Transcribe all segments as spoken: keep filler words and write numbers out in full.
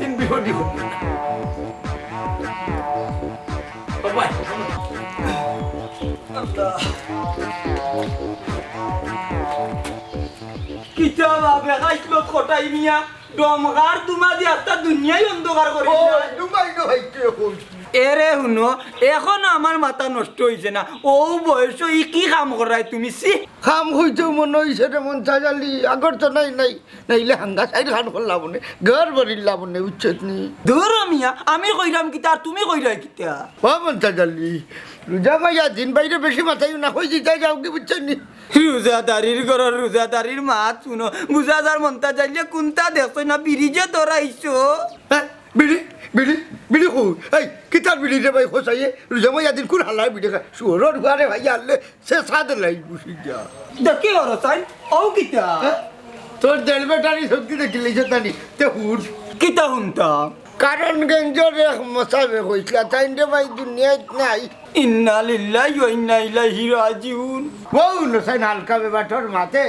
তিন বিপদই হইল না। বাবা। আল্লাহ। কিতা বা বেকাইত কটাই মিয়া, ডমকার তুমা দি আস্তা দুনিয়াই অন্ধকার করি ও, দিলা। ডুবাই ডুবাই কে কই? এরে হুনো, এখনো আমার মাথা নষ্ট হইছে না। ও বয়স ই কি কাম করায় তুমি, ছি? কাম হইতেও মনে হইছে রে মন্তাজ আলী, আগর তো নাই নাই, নাইলে হাঙ্গা সাইড খান করলাম নে, ঘর ভরিলাম নে, বুঝছত নি? ধুর মিয়া, আমি কইরাম কিতা আর তুমি কইরায় কিতা? ও মন্তাজ আলী, রোজা মাইয়া দিন বাইরে বেশি মাথায় না, কই দিতে যাও কি বুঝছত নি? রোজাদারির ঘরর রোজাদারির মাত হুনো, বুঝা যার মন্তাজ আলী কুনতা দেখছো না, বিড়ি যে ধরাইছো। হ্যাঁ? বিড়ি? বিড়ি? বিড়ি কই? এই, কিতার বিড়ি রে ভাই, খোঁচাইয়ে? রোজা মাইয়া দিন কোন হালায় বিড়ি খায়? শুয়োরর ঘরে ভাই আনলে, সে সাদে লাই বুঝি যা। দেখি ওর সাইন, ও কিতা? হ্যাঁ? তোর দেড় ব্যাটারি শক্তি দেখিলে ইজ্জত আনি, তে হুর। কিতা হুনতাম? কারণ গেঞ্জর এক মশাবে কইছিলা, তাই রে ভাই দুনিয়াত নাই। ইন্না লিল্লাহি ওয়া ইন্না ইলাইহি রাজিউন। বউ নসাইন হালকা বেবাটর মাতে,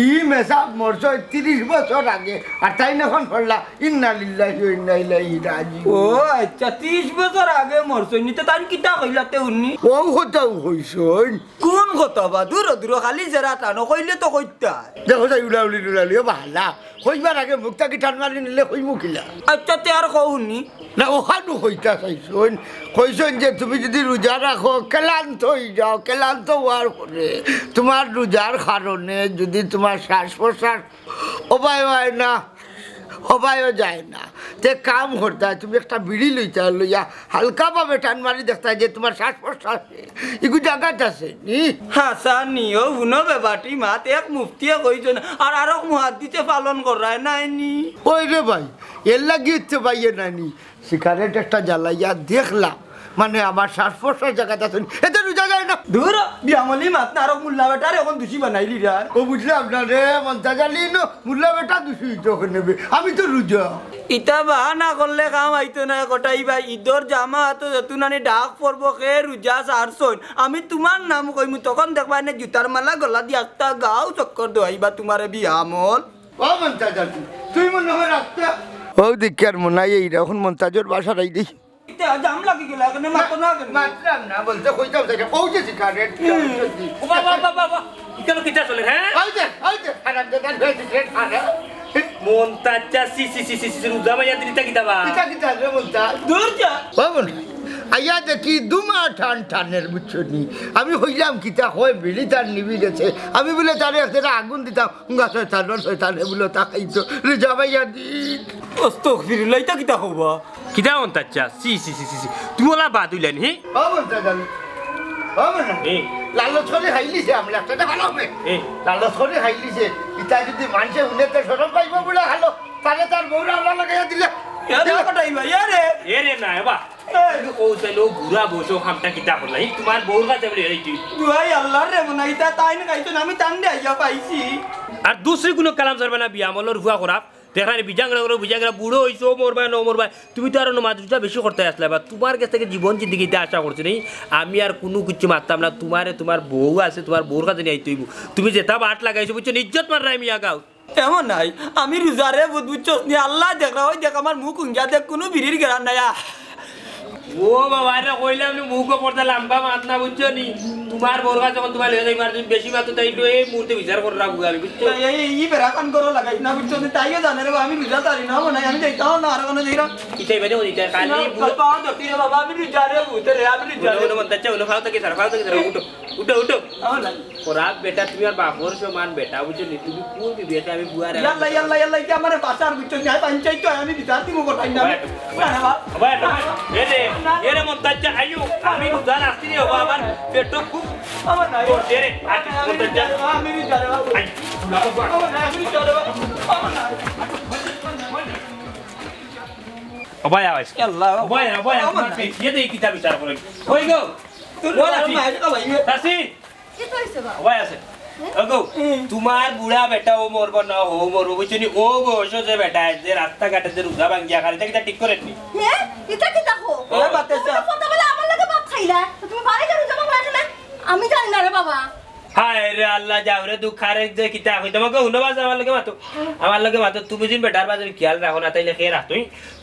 ই মেসাব মরছইন তিরিশ বছর আগে, আর তাইন এখন পড়লা, ইন্না লিল্লাহি ওয়া ইন্না ইলাইহি রাজিউন। ও আচ্ছা, তিরিশ বছর আগে মরছইন, নিতে তাইন কিতা কইলা তে হুনি? ও কথাও কইছইন। কোন কথা বা? দূর দূর খালি জেরা টানো, কইলে তো কইতা। দেখো যাই উলাউলি উলাউলি, ও বাহালা। কইবার আগে মুখ থাকি টান মারি নিলে কইমু কিলা? আচ্ছা, তে আর কও হুনি। না, ওখানো কইতা চাইছইন। কইছইন যে তুমি যদি রোজা রাখো, ক্লান্ত হই যাও, ক্লান্ত হওয়ার পরে তোমার রোজার কারণে যদি তোমার শ্বাস প্রশ্বাস হবায় হয় না, হবায়ও যায় না, তে কাম করতায়, তুমি একটা বিড়ি লইতা, লইয়া হালকাভাবে টান মারি দেখতায় যে তোমার শ্বাস প্রশ্বাসে ইগু জাগাত আছে নি? হাছা নি, ও হুনো বেবাটি মাত, এক মুফতিয়ে কইছইন, আর আরক মুহাদ্দিসে পালন করায় নায় নি। ওই রে ভাই, এর লাগি ইচ্ছে পাইয়ে নানি, সিগারেট একটা জ্বালাইয়া দেখলাম, মানে আমার শ্বাস প্রশ্বাস জাগাত আছে নি, এতে রোজা যায় না। ধুর, বিয়ামলি মাত না, আরক মোল্লা বেটারে এখন দুষী বানাইলি রে। ও বুঝলাম না রে, মন্তাজ আলী, ইনো মোল্লা বেটা দুষী হইতো ওখানে বে, আমি তো রোজা। ইতা বাহানা করলে কাম আইতো না, কটাই ভাই, ইদর জামাত যত নানি ডাক পড়বো, কে রোজা ছাড়ছইন, আমি তোমার নাম কইমু, তখন দেখবায় নে জুতার মালা গলা দিয়া আস্তা গাঁও চক্কর দেওয়াইবা তোমারে বিয়ামল। ও মন্তাজ আলী, তুই মনে হয় রাস্তা। ও দেখিয়ার মনে হয় এইরা এখন মন্তাজর বাসার আই দেই। ইতা জাম লাগি গেল, এখানে মাতো না কেন? মাতলাম না, বলতে কইতাম তাকে, ও যে সিগারেট, হুম। সিগারেট। ও বাবা, বাবা, বাবা, এখানে কিতা চলে, হ্যাঁ? ওই যে, ওই যে, হারাম দাদা, ওই সিগারেট খানা। মন্তাজ চা, সি, সি, রোজা মাইয়া দিন, ইতা কিতা বা? ইতা কিতা রে মন্তাজ? দূর যা। ও মন্তাজ, আইয়া দেখি দুমা টান টানের, বুঝছো নি? আমি কইলাম কিতা হয়, বিড়ি তার নিবি গেছে। আমি বলে তারে একটা আগুন দিতাম, হুঙ্গা শয়তান, শয়তানে বলে তা খাইতো। রোজা মাইয়া দিন। আস্তাগফিরুল্লাহ, ইতা কিতা কও বা? কিতা মন্তাজ চা? ছি, ছি, ছি, ছি, ছি। তুমি ওলা বাদ হইলা নি, হে? ও মন্তাজ আলী। ও মন্তাজ। এ। লালচ করি খাইলিছে আমরা, একটা ভালো হবে। এ। লালচ করি খাইলিছে। ইতা যদি মানষে হুনে তে শরম পাইবো বুলে খালো। তারে তার বউরে আমরা লাগাইয়া দিলে। এরে কটাই ভাই, এরে। এরে না, এবা। এই। তুমি কও চাইলে ও বুড়া বয়সে ও কামটা কিতা করলা? ই তোমার বউর কাছে বলে, এই তুই। দুহাই আল্লাহর রে, মনে হয় ইতা তাইন খাইতো না, আমি তান দে আইয়া পাইছি। আর দুসরি কুনু কালাম ছাড়বে না, বিয়ামলর ফুয়া করা। দেখরা নি, বিজাংরা করো, বিজাংরা বুড়ো হইছো, ও মরবায়, না ও মরবায়। তুমি তো আরো নমাজ রোজা বেশি করতে আসলে, বা তোমার কাছ থেকে জীবন জিন্দেগিতে আশা করছি নি। আমি আর কুনু কিচ্ছু মাততাম না, তোমারে তোমার বউ আছে, তোমার বউর কাছে নিয়ে আইতে হইব। তুমি যেটা বাট লাগাইছো, বুঝছো নি, ইজ্জত মাররায় মিয়া গাঁও। এমন নাই, আমি রোজারে বুঝ-, বুঝছস নি, আল্লাহ দেখরা, ওই দেখ আমার মুখ উঙ্গিয়া দেখ, কুনু বিড়ির গেরান নাই, আহ। ও বাবা, এটা কইলাম নি, মুখো পড়তে লম্বা মাত না, বুঝছো নি? তোমার বউর কাছে যখন তোমার লইয়া যাইবার, তুমি বেশি মাতো তাই একটু এই মুহূর্তে বিচার করে রাখবো আমি, বুঝছো? এই, এই, এই বেড়া কান করো লাগাইস না, বুঝছো নি? তাইও জানে রে, আমি রোজা তারি না, মনে হয় আমি যাইতাম না, আর কোনো যাইরাম। কিতাই বাইরে হইতে, খালি না, বুড়ো পাওয়া ধরতি রে বাবা, আমি রোজা রে, বুঝতে রে, আমি রোজা রে। উনো, উনো, মন চাচ্ছে, উনো, খাও তো কি সারা, খাও তো কি সারা, উঠো, উঠো, উঠো। আমার নাই। খরাপ বেটা, তুমি আর বাপর সমান বেটা, বুঝছো নি? তুমি কোন বিবেকে আমি বুয়ারে ইয়াল্লা, ইয়াল্লা, ইয়াল্লা, ইটা আমারে বাঁচার, বুঝছো নি? আমি পানি চাইতো, আমি বিচার দিব গোটাই না। ওই, ওই, না, না, বাপ। ওই, ওই, এ রে, এ রে, মন্তাজ চা, আইও, আমি রোজা রাখছি রে, বাবা, আমার পেটও খুব আমার নাই। ও, এ রে, আজ আমি মন্তাজ চা। বিচার, আমি বিচার, বাবা। আই, বাবা, বাবা। আমার নাই, আমি বিচার, বাবা। আমার নাই। ও ভাই, আওয়াজ। ইয়াল্লা, ও ভাই, ও ভাই, আমার তোমার নাই। পে-, ইয়ে দিয়ে কিতা বিচার করেন? ওই গো, তোর ওই বাবা রাফি। মায়ের কথা ভাই। রাফি। কিতা অইছে বা? ওই আছে। হুম? ওগো, হুম। তোমার বুড়া বেটা ও মরবো না, ও মরবো, বুঝছো নি? ও বয়স যে বেটা, যে রাস্তাঘাটে যে রোজা ভাঙ্গিয়া খালি, ইটা কিতা ঠিক করেন নি? হে? ইটা কিতা কও? ও। তুমি ফোনটা বলে আমার লগে ভাত খাইলা? তুমি বাড়ি যাও, রোজা ভাঙ্গা খাইলা? আমি জানি না রে বাবা। হায় রে আল্লাহ, যাও রে দুঃখ, আরে যে কিতা কই তোমাকে হুনো বাজে, আমার লগে মাতো, আমার লগে মাতো। তুমি দিন বেটার বাজে খেয়াল রাখো না, তাইলে কে রাখতো?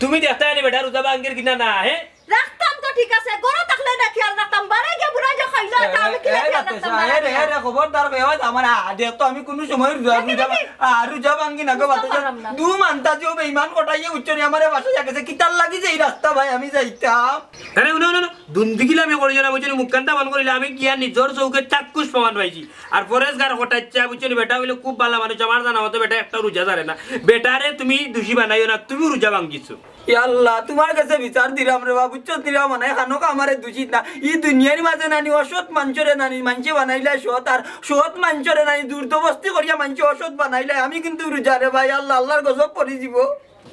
তুমি দেখতায় নি বেটার রোজা ভাঙ্গের কিনা না, হে? রাখতাম তো ঠিক আছে, ঘরো থাকলে না খেয়াল রাখতাম, বারে গিয়া বুড়া যে খাইলো, এটা আমি কি এ, এ, খেয়াল রাখতাম, বাতাসা, বারে এ রে, গিয়া? এ রে, খবরদার কইও, আমার আ-, দেখ তো আমি কুনু সময় রোজা, দেখি, রোজা, দেখি। আ, রোজা ভাঙ্গি না গো, বুঝতে বাতাসা। পারলাম না। দু মান্তা যে বেইমান কটাইয়ে উচ্চনি আমারে বাসা গেছে, কিতার লাগি যে এই রাস্তা ভাই আমি যাইতাম? আরে, হুনো, হুনো, হুনো। দুন্দিগিলা আমি করিও না, বুঝছো নি? মুখখানটা বন্ধ করিলে আমি গিয়া নিজর চউখে চাক্ষুষ প্রমাণ পাইছি। আর পরেশগার কটাইচ্ছা, বুঝছো নি? বেটা অইলে খুব ভালা মানুষ, আমার জানা মতো বেটা একটা রোজা ছাড়ে না। বেটারে তুমি দোষী বানাইও না, তুমিও রোজা ভাঙ্গিছো। ইয়া আল্লাহ, তুমার গেছে বিচার দিরাম রে বা, বুঝছো? দিরাম মানে খানোকা আমারে দোষী না। ই দুনিয়ার মাঝে নানি অসৎ মানষরে নানি মানষে বানাইলায় সৎ, আর সৎ মানষরে নানি জোরজবস্তি করিয়া মানষে অসৎ বানাইলায়। আমি কিন্তু রোজা রে ভাই, আল্লাহ, আল্লাহর গজব পড়ি যিবো।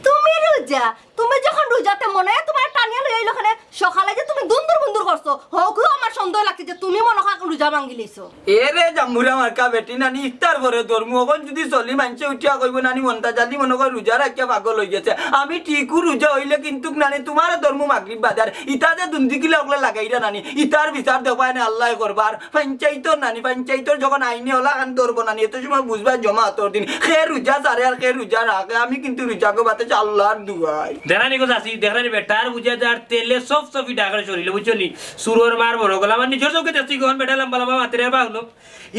তুমি রোজা, তুমি যখন রোজাতে মনে অয় তুমার টানিয়া লই আইলো কেনে, সকালে যে তুমি দুন্দুর বুন্দুর করছো, হউকও আমার সন্দেহ লাগছে যে তুমি মনে অয় রোজা ভাঙ্গিলাইছো। এ রে জাম্বুরা মার্কা বেটি নানি, ইফতার পরে ধরমু, অখন যুদি চলি মানষে উঠিয়া কইবো নানি মন্তাজ আলী মনে কয় রোজা রাখিয়া পাগল অইগেছে। আমি ঠিকউ রোজা অইলে কিন্তুক নানি তুমারে ধরমু মাগরিব বাদে। আর ইতা যে দুন্দিগিলা অকলে লাগাইরা নানি, ইতার বিচার দেখবায় নে আল্লায় করবা। আর পঞ্চাইতর নানি, পঞ্চাইতর যখন আইনে অলাখান ধরবো নানি, এত সময় বুঝবায় জমাতর দিন। কে রোজা ছাড়ে আর কে রোজা রাখে, আমি কিন্তু রোজা গো বাতাসা আল্লাহর দুয়াই। দেখরানি গো চাচি, দেখরানি বেটার বুঝা যার তেলে সব সবই ডাকরে শরীরে, বুঝছো নি? সুরর মার বড় গলা, আমার নিজর চউখে দেখছি গো, বেটা লম্বা লম্বা মাতের এবার হুনো।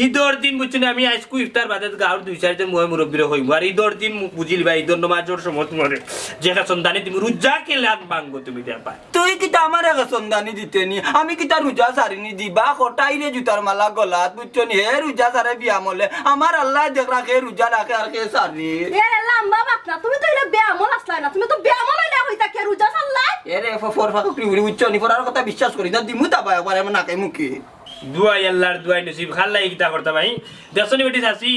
ইদর দিন বুঝছো নি, আমি আইজকু ইফতার বাদে গাউর দুই চাইরজন ময় মুরব্বিরে কইমু। আর ইদর দিন মু-, বুঝিলিবা, ইদর নমাজর সময় তুমারে যে খেছন্দানি দিমু, রোজা কিলান ভাঙ্গো তুমি দেখবায়। তুই কিতা আমারে খেছন্দানি দিতে নি? আমি কিতা রোজা ছাড়িনি? দিবা কটাইরে জুতার মালা গলাত, বুঝছো নি? হে রোজা ছাড়ে বিয়ামলে। আমার আল্লায় দেখরা কে রোজা রাখে আর কে ছাড়ে। এ রে লাম্বা বাতনা, তুমি তো ইলা বিয়ামল আছলায় না, তুমি তো বিয়ামল অইলে কইতা কে রোজা ছাড়লায়? এ রে ফ-, ফর ফাঁকরি উড়ি, বুঝছো নি? ফরার কথা বিশ্বাস করি না, দিমু তাবা একবার এমন নাকে মুখে। দুয়াই আল্লাহর দুয়াই নসিব, খাল্লাই কিতা করতা ভাই? দেখছো নি বেটি চাচি,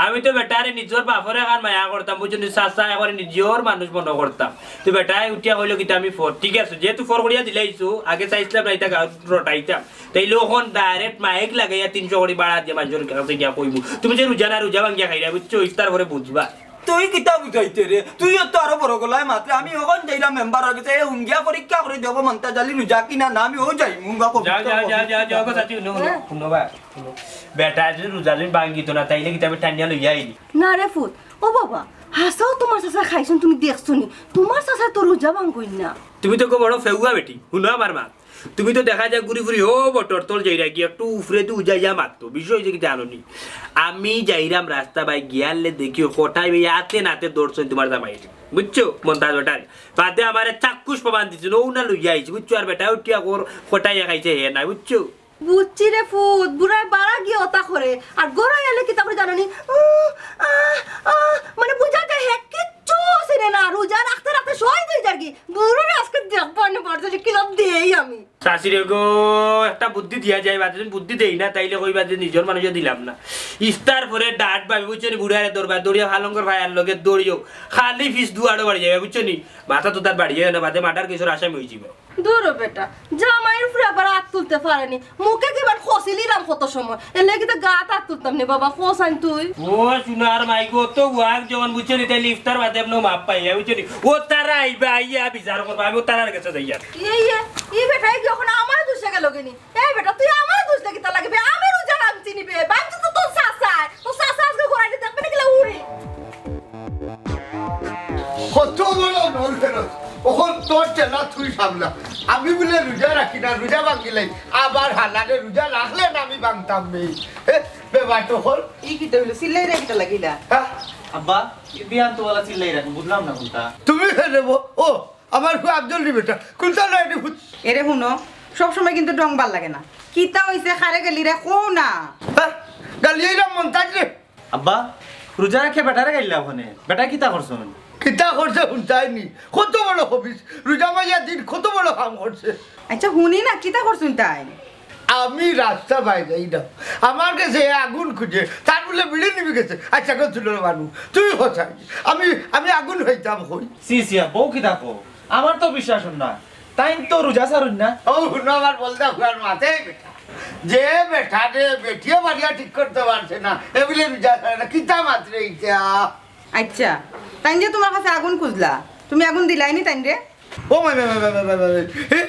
আমি তো বেটারে নিজর বাপর লাখান মায়া করতাম, বুঝছো নি? চাচা একবারে নিজর মানুষ মনো করতাম। তো বেটায় উঠিয়া কইলো কিতা আমি ফর, ঠিক আছে, যেহেতু ফর করিয়া দিলাইছো, আগে চাইছলাম না ইতা গাউত রটাইতাম। তাইলে অখন direct মাইক লাগাইয়া তিনশো করি বাড়া দিয়া মানষর কাছে গিয়া কইমু, তুমি যে রোজা না, রোজা ভাঙ্গিয়া খাইরায়, বুঝছো? ইফতার পরে বুঝবা। তুই কিতা বুঝাইতে রে? তুইও তো আরো বড় গলায় মাতরে। আমি অখন যাইরাম মেম্বারর গেছে, এ হুঙ্গিয়া পরীক্ষা করি দেখবো মন্তাজ আলী রোজা কিনা না, আমি অউ যাইমু গা কবিতা যাও, যাও, কবিতা। যাও, যাও, যাও, গো চাচি, হুনো, হুনো, হুনো বা, হুনো। বেটায় যদি রোজা যদি ভাঙ্গিতো না, তাইলে কিতা আমি টানিয়া লইয়া আইলি? না রে ফুত, ও বাবা, হাছাউ তুমার চাচায় খাইছইন, তুমি দেখছো নি? তুমার চাচায় তো রোজা ভাঙ্গইন না। তুমি তো গো বড় ফেউয়া বেটি, হুনো আমার মাত। তুমি তো দেখা যায় ঘুরি ফুরি ও বটর তল যাইরায় গিয়া একটু উফরেদি উজাইয়া মাততো। বিষয় অইছে কিতা জানো নি? আমি যাইরাম রাস্তা বায় গিয়ালে দেখি কটাই ভাই আতে নাতে ধরছইন তুমার জামাইরে। বুঝছো? মন্তাজ বেটারে। বাদে আমারে চাক্ষুষ প্রমাণ দিছইন, অউ না লইয়া আইছি। বুঝছো? আর বেটায় উঠিয়া কর কটাইয়ে খাইছে হে নাই। বুঝছো? বুঝছি রে ফুত, বুড়ায় বাড়া গিয়া অতা করে। আর ঘরো আইলে কিতা করে জানো নি? উহ, আহ, আহ, মানে বুঝা যায় হে কিচ্ছু চিনে না। রোজা রাখতে রাখতে শহিদ অই যারগি। বুড়ারে আইজকে দেখবায় নে বাড়ি যাইয়া কিলা দেই আমি। চাচিরে গো, একটা বুদ্ধি দিয়া যাই, বাদে যদি বুদ্ধি দেই না, তাইলে কইবা যে নিজর মানুষে দিলাম না। ইফতার পরে ডাট ভাবি, বুঝছো নি, বুড়ারে ধরবা, দৌড়িয়া হালঙ্গর ভাইয়ার লগে দৌড়িও, খালি ফিস দুয়ারো বাড়ি যাইবা, বুঝছো নি? মাথা তো তার বাড়ি যাইও না, বাদে মার্ডার কেসর আসামি অইযিবা। দূর ও বেটা, জামাইর উপরে আবার আত তুলতে পারে নি, মুখে কিবা খসিলিরাম কত সময়, এর লাগি তো গাত আত তুলতাম নি বাবা, খোসাইন তুই। ও সোনার মাই গো, তো ওয়াক যখন বুঝছো নি, তাইলে ইফতার বাদে আপনি মাপ পাইয়া, বুঝছো নি? ও তারা আইবা, আইয়া বিচার করবা, আমি ও তারার গেছে যাইয়া। এই, এই, এই বেটা, এই কি অখন আমারে দুষে গেল গেনি? এই বেটা, তুই আমারে দুষলে কিতা লাগে বে? আমি রোজা ভাঙছি নি বে, ভাঙছি তো তোর চাচায়। তোর চাচা আইজকে ঘুরাইলে দেখবে না কিলা উড়ি। কত বড় নল ফেরত। অখন তোর চেলা তুই সামলা। আমি বুলে রোজা রাখি না, রোজা ভাঙিলাই। আবার হালারে রোজা রাখলে না আমি ভাঙতাম বে। এ, বেবাটো হল। ই কিতা অইলো? চিল্লাইরা কিতা লাগিলা? হ্যাঁ? আব্বা, ই বিয়ান তো ওলা চিল্লাইরা, বুঝলাম না কুনটা। তুমি ফেলে ব-, ও, আমার ফুয়া আফজল নি বেটা, কুনটা লয় নি ফুত? এরে হুনো, সব সময় কিন্তু ঢং ভালা লাগে না। কিতা অইছে, কারে গাইলিরায় কও না। হ্যাঁ? গাইলিরাম মন্তাজরে। আব্বা, রোজা রাখিয়া বেটারে গাইল্লা অখানে। বেটায় কিতা করছইন? কিতা করছে হুনতায় নি? কত বড় খবিছ। রোজা মাইয়া দিন কত বড় কাম করছে। আইচ্ছা, হুনি না, কিতা করছইন তাইন? আমি রাস্তা বায় যাইরাম। আমার গেছে আগুন খুজে। তার বুলে বিড়ি নিবি গেছে। আইচ্ছা, কত তুলর মানু। তুই হছাই। আমি, আমি আগুন হইতাম কই। ছি, ছি, আব্বা, অউ কিতা কও? আমার তো বিশ্বাস অর না। তাইন তো রোজা ছাড়ইন না। ও, হুনো আমার বলদা ফুয়ার মাতে বেটা। যে বেটারে বেটিয়ে বাড়িয়া ঠিক করতে পারছে না, এ বুলে রোজা ছাড়ে না। কিতা মাতরে ইটা? আইচ্ছা, তাইন যে তুমার কাছে আগুন খুজলা, তুমি আগুন দিলায় নি তাইনরে? ও মাই, মাই, মাই। এ,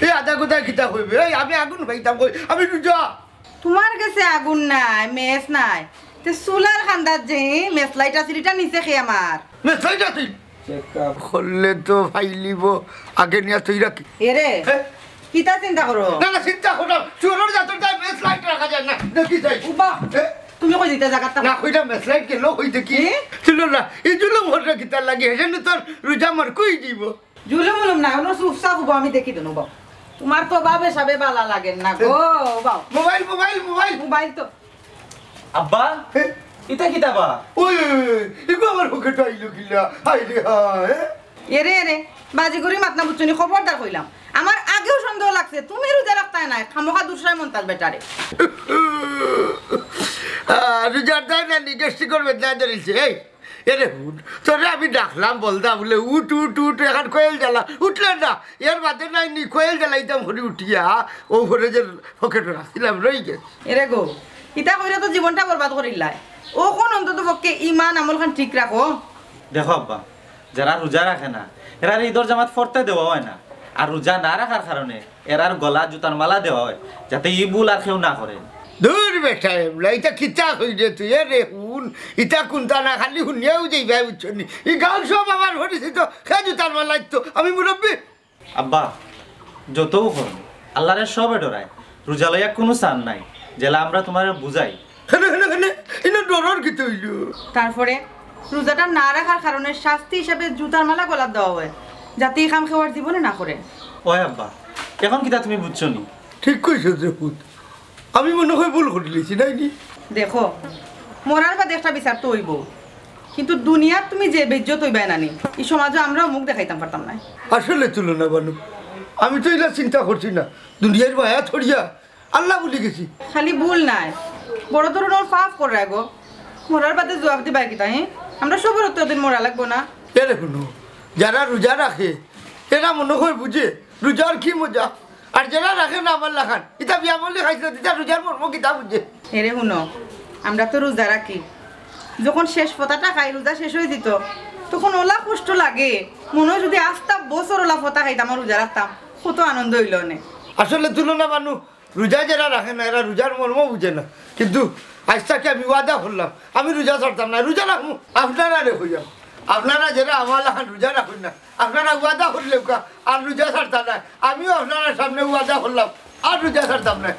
এ আদা কথা কিতা কইবে? এই, আমি আগুন পাইতাম কই? আমি রোজা। তুমার গেছে আগুন নাই, match নাই, তে চুলার কান্দাত যে match light আছিল, ইটা নিছে কে আমার? Match light আছিল? করলে তো ফাইলিব, আগে নিয়া তুই রাখি। এরে, হে? কিতা চিন্তা করো? না, না, চিন্তা করো। চুরর জাতর তাই match light রাখা যায় না। দেখি যাই। উবা, হে? তুমি কই দিতে জাগাত? না, কইটা match light গেল, কই দেখি। হে? ছিল না, এই জুলুম হররা কিতার লাগি, হেজন্য তোর রোজা আমার কই দিব। জুলুম উলুম না, অনো চুপচাপ উবাও, আমি দেখি দেন, উবাও। তুমার তো বাবে সাবে বালা লাগের না গো, উবাও। Mobile, mobile, mobile. মোবাইল তো। আব্বা, হে? ইতা কিতা বা? ওই, ওই, ওই, ইগু আমার পকেটো আইলো কিলা? হায় রে হায়, হে? এরে, এরে, বাজি করি মাত না বুঝছো নি, খবরদার কইলাম। আমার আগেও সন্দেহ লাগছে, তুমি রোজা রাখতায় নায়, খামোখা দুসরায় মন্তাজ বেটারে। আহ, রোজা রাখতায় না নি, গ্যাস্ট্রিকর বেদনা ধরিছে, এই। এরে হুন, তোরে আমি ডাকলাম, বলদা বুলে, "উঠ, উঠ, উঠ, এখন কয়েল জ্বালা।" উঠলে না, এর বাদে নাই নি, কয়েল জ্বালাইতাম করি উঠিয়া, ও ঘরে যে পকেটো রাখছিলাম, রই গেছে। এরে গো, ইতা কইরা তো জীবনটা বরবাদ করিলায়। অখন অন্তত পক্ষে ইমান আমল খান ঠিক রাখো। দেখো আব্বা, যারা রোজা রাখে না, এরারে ঈদর জামাত পড়তে দেওয়া হয় না। আর রোজা না রাখার কারণে এরার গলাত জুতার মালা দেওয়া হয়, যাতে ই ভুল আর কেউ না করে। দূর বেটা, এবলা ইতা কিতা কইরে তুই? এরে হুন, ইতা কুন্তা না, খালি হুনিয়াউ যাইবায়, বুঝছো নি? ই গাঁও সব আমার পরিচিত, কে জুতার মালা দিতো? আমি মুরব্বি। আব্বা, যতউ করো, আল্লারে সবে ডরায়। রোজা লইয়া কুনু চান নাই, যেলা আমরা তুমারে বুঝাই। কেনে, কেনে, কেনে? ইনো ডরর কিতা অইলো? তারপরে রোজাটা না রাখার কারণে শাস্তি হিসাবে জুতার মালা গলাত দেওয়া হয়, যাতে ই কাম কেউ আর জীবনে না করে। ওই আব্বা, এখন কিতা তুমি বুঝছো নি? ঠিক কইছো রে পুত, আমি মনে হয় ভুল করিলিছি, নাই নি? দেখো, মরার বাদে একটা বিচার তো অইবো, কিন্তু দুনিয়াত তুমি যে বেইজ্জত অইবায় নানি, ই সমাজো আমরাও মুখ দেখাইতাম পারতাম নায়। আসলে তুলনা বানু, আমি তো ইলা চিন্তা করছি না, দুনিয়ার মায়া থরিয়া আল্লা ভুলি গেছি। খালি ভুল নায়, বড় ধরনর পাপ কররায় গো। মরার বাদে জুয়াব দিবায় কিতা, হে? আমরা সবর তো একদিন মরা লাগবো না? এরে হুনো, যারা রোজা রাখে, এরা মনে হয় বুঝে রোজার কি মজা। আর যারা রাখে না আমার লাখান, ইতা বিয়া বললে খাইছে, ইতা রোজার মর্ম কিতা বুঝে? এরে হুনো, আমরা তো রোজা রাখি, যখন শেষ ফতাটা খাই, রোজা শেষ অই যিতো, তখন ওলা কষ্ট লাগে। মনে হয় যদি আস্তা বছর ওলা ফতা খাইতাম আর রোজা রাখতাম, কত আনন্দ অইলো অনে। আসলে তুলনা বানু, রোজা যারা রাখে না, এরা রোজার মর্ম বুঝে না। কিন্তু আইজ থাকি আমি ওয়াদা করলাম, আমি রোজা ছাড়তাম না, রোজা রাখমু। আপনারারে কইয়ার, আপনারা যারা আমার লাখান রোজা রাখইন না, আপনারা ওয়াদা করিলাউক্কা, আর রোজা ছাড়তাম না। আমিও আপনারার সামনে ওয়াদা করলাম, আর রোজা ছাড়তাম না।